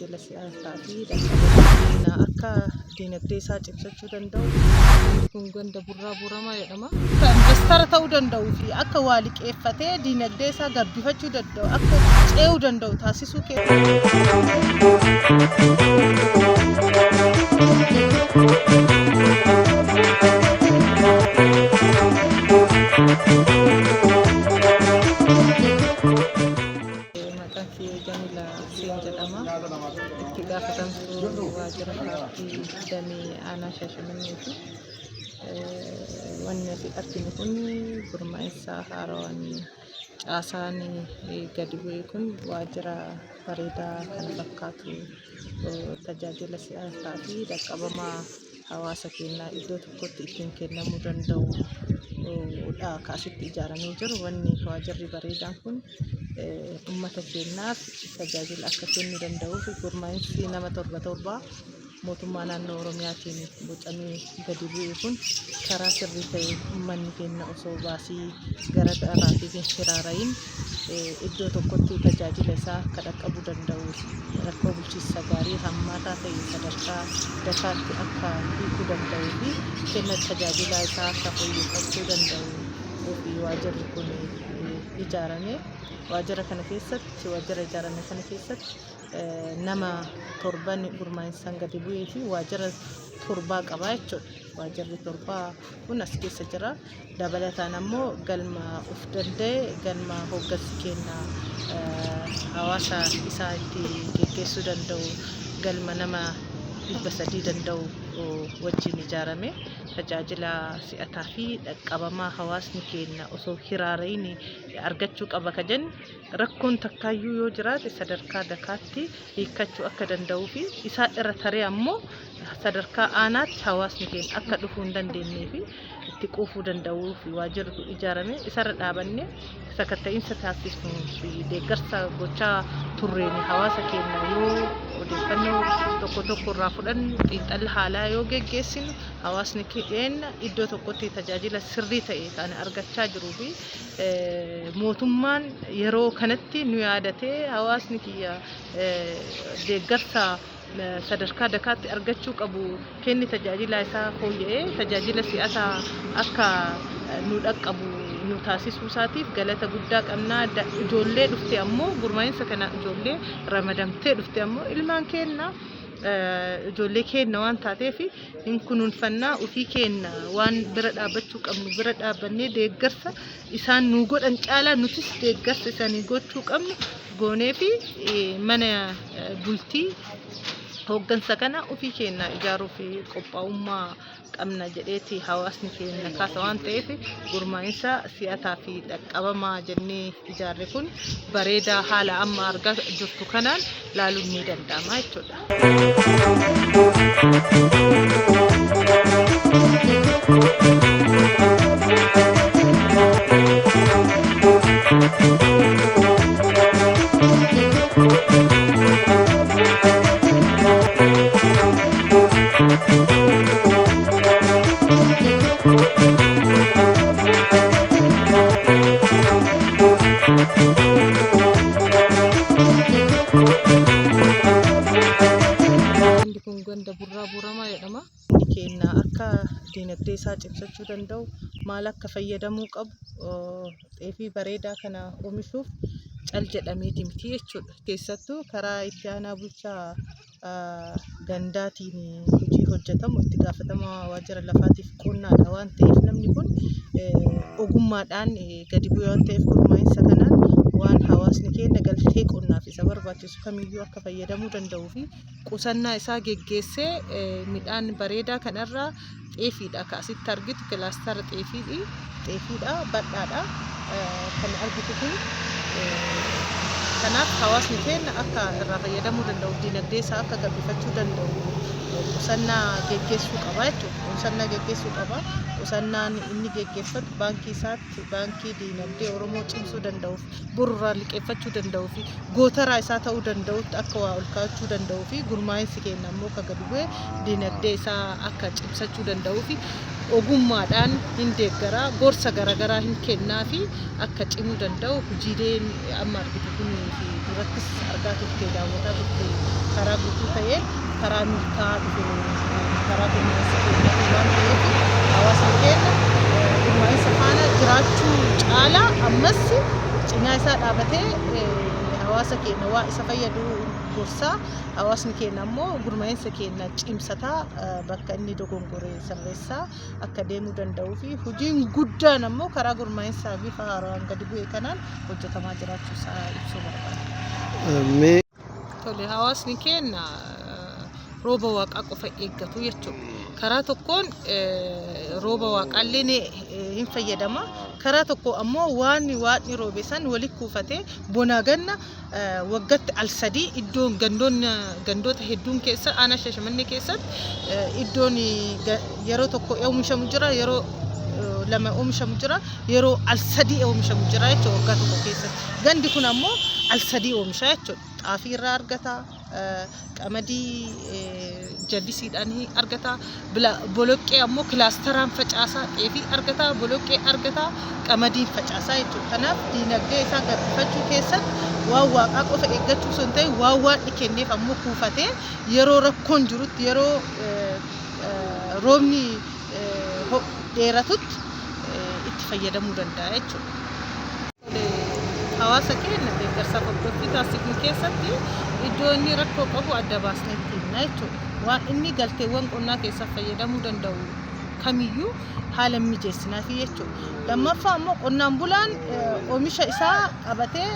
Tajaajila si'ataa fi dhaqqabamaa akka dinagdee isaa cimsachuu danda'u. Gandi kun ganda Burraa Buuramaa jedhama. Akka investara ta'uu danda'uu fi akka waa liqeeffatee dinagdee isaa gabbifachuu danda'u akka ce'uu danda'u taasisuu keessatti. Maqaan kiyya Jamila Hussein jedhama. Itti gaafatamtuu waajjira paartii damee aanaa Shaashamanneeti. Wanni asii arginu kun gurmaa'insa haarawaan caasaan gadi bu'e kun waajjira bareedaa kana fakkaatu tajaajila si'ataa fi dhaqqabamaa hawaasa keenyaa iddoo tokkotti ittiin kennamuu danda'u dha ka asitti ijaaramee jiru. Wanni waajjirri bareedaan kun uummata keenyaaf tajaajila akka kennuu danda'uu fi gurmaa'insi nama torba torbaa mootummaa naannoo Oromiyaatiin bocamee gadi bu'e kun karaa sirrii ta'e uummanni keenya osoo baasii gara garaatiif hin hiraarayin iddoo tokkotti tajaajila isaa akka dhaqqabuu danda'u rakkoo bulchiinsa gaarii hammaataa ta'e sadarkaa dakaatti akka hiikuu danda'uu fi kenna tajaajilaa isaa akka fooyyeffachuu danda'u fi waajjirri kun ijaarame. Waajjira kana keessatti waajjira ijaarame kana keessatti nama torban gurmaa'insaan gadi bu'ee fi waajjira torbaa qaba jechuudha. Waajjirri torbaa kun as keessa jira. Dabalataan ammoo galma of danda'e galma hooggansi keenya hawaasa isaa itti geggeessuu danda'u galma nama 300 danda'u wajjin ijaarame tajaajila si'ataa fi dhaqqabamaa hawaasni keenya osoo hiraarayin argachuu qaba ka jennu rakkoon takkaayyuu yoo jiraate sadarkaa dakaatti hiikkachuu akka danda'uu fi isaa irra taree ammoo sadarkaa aanaatti hawaasni keenya akka dhufuu hin dandeenyee fi itti quufuu danda'uu fi waajjirri kun ijaarame isarra dhaabannee sakatta'iinsa taasisnuu fi deeggarsa gochaa turreen hawaasa keenya yoo odeeffannoo tokko tokko irraa fudhannu xiinxalla haalaa yoo geggeessinu hawaasni keenya iddoo tokkotti tajaajila sirrii ta'e kan argachaa jiruu fi mootummaan yeroo kanatti nu yaadatee hawaasni kiyya deeggarsa sadarkaa dakaatti argachuu qabu kenni tajaajila isaa fooyya'ee tajaajila si'ataa akka nu dhaqqabu nu taasisuu isaatiif galata guddaa qabna. Ijoollee dhufte ammoo gurmaa'insa kana ijoollee ramadamtee dhufte ammoo ilmaan keenna ijoollee keenna waan taateef hin kunuunfannaa ofii keenna waan bira dhaabbachuu qabnu bira dhaabbannee deeggarsa isaan nu godhan caalaa nutis deeggarsa isaanii gochuu qabnu goonee fi mana bultii hooggansa kana ofii keenya ijaaruuf qophaa'ummaa qabna jedheeti hawaasni keenya kaasa waan ta'eef gurmaa'insa si'ataa fi dhaqqabamaa jennee ijaarre kun bareedaa haala amma argaa jirtu kanaan laaluun ni danda'ama jechuudha. Gandi kun ganda Burraa Buuramaa jedhama. Inni keenya akka dinagdee isaa cimsachuu danda'u maal akka fayyadamuu qabu xeefii bareedaa kana oomishuuf cal jedhameeti miti jechuudha. Keessattuu karaa itti aanaa bulchaa gandaatiin hojii hojjetamu itti gaafatama waajjira lafaatiif qonnaadha waan ta'eef namni kun ogummaadhaan gadi bu'e waan ta'eef gurmaa'insa kanaan waan hawaasni keenya galtee qonnaaf isa barbaachisu kamiyyuu akka fayyadamuu danda'uu fi qusannaa isaa geggeessee midhaan bareedaa kanarraa xeefiidha akka asitti argitu kilaastara xeefiidha bal'aadha kan argitu kun. Kanaaf hawaasni keenya akka irraa fayyadamuu danda'u dinagdee isaa akka gabbifachuu danda'u qusannaa geggeessuu qaba jechuudha. Qusannaa geggeessuu qaba. Qusannaan inni geggeeffatu baankii isaatti baankii dinagdee Oromoo cimsuu danda'uuf borurraa liqeeffachuu danda'uu fi gootaraa isaa ta'uu danda'utti akka waa ol kaa'achuu danda'uu fi gurmaa'insi keenya ammoo akka gadi bu'e dinagdee isaa akka cimsachuu danda'uu fi ogummaadhaan hin deeggara gorsa garaagaraa hin kennaa fi akka cimuu danda'u hojiileen amma argitu kunii fi durattis argaa turte daawwataa turte. Karaa guutuu ta'een karaa milkaa'aa dhufe karaa gurmaa'insa keenyaatiin waan ta'eef, hawaasni keenya gurmaa'insa faana jiraachuu caalaa ammas cinaa isaa dhaabatee hawaasa keenya waa isa fayyadu gorsaa, hawaasni keenya ammoo gurmaa'insa keenya cimsataa, bakka inni dogongore sirreessaa akka deemuu danda'uu fi hojiin guddaan ammoo karaa gurmaa'insaa bifa haaraan gadi bu'e kanaan hojjetamaa jiraachuu isaa ibsuu barbaada. Mee Tole, hawaasni keenya rooba waaqaa qofa eeggatu jechuudha. Karaa tokkoon rooba waaqaallee ni hin fayyadama. Karaa tokko ammoo waan waaqni roobe san walitti kuufatee bonaa ganna waggaatti al 3 iddoon gandoon gandoota hedduun keessa aanaa Shashamannee keessatti iddoon yeroo tokko oomishamu jira, yeroo lama oomishamu jira, yeroo al 3 oomishamu jira jechuudha waggaa tokko keessatti. Gandi kun ammoo al 3 oomisha jechuudha. Xaafii irraa argata, qamadii jallisiidhaan argata, boloqqee ammoo kilaasteraan facaasaa, xeefii argata, boloqqee argata, qamadiin facaasaa jechuudha. Kanaaf diinagdee isaa gabbifachuu keessatti waan waaqaa qofa eeggachuu osoo hin ta'in, waan waaqni kenneef ammoo kuufatee yeroo rakkoon jirutti, yeroo roobni dheeratutti itti fayyadamuu danda'a jechuudha. Hawaasa keenya deeggarsa hordoffii taasifnu keessatti iddoo inni rakkoo qabu adda baasnee itti himna jechuudha. Waan inni galteewwan qonnaa keessatti fayyadamuu danda'u kamiyyuu haala mijeessinaafi jechuudha. Lammaffaa immoo qonnaan bulaan oomisha isaa qabatee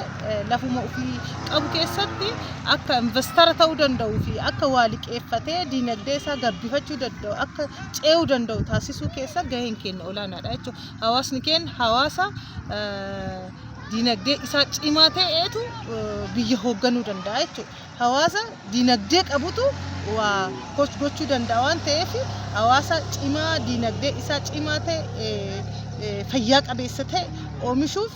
lafuma ofii qabu keessatti akka investara ta'uu danda'uu fi akka waa liqeeffatee diinagdee isaa gabbifachuu danda'u, akka ce'uu danda'u taasisuu keessa gaheen keenya olaanaadha jechuudha. Hawaasni keenya hawaasa diinagdee isaa cimaa ta'eetu biyya hoogganuu danda'a jechuudha. Hawaasa diinagdee qabutu waa gochuu danda'a waan ta'eef, hawaasa cimaa diinagdee isaa cimaa ta'e, fayyaa qabeessa ta'e oomishuuf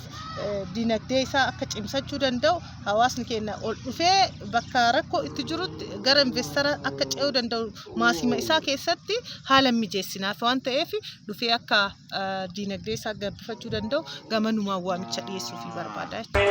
diinagdee isaa akka cimsachuu danda'u, hawaasni keenya ol dhufee bakka rakkoo itti jirutti gara investara akka ce'uu danda'u maasima isaa keessatti haala mijeessinaaf waan ta'eef, dhufee akka diinagdee isaa gabbifachuu danda'u gamanumaan waamicha dhiyeessuufii barbaada jechuudha.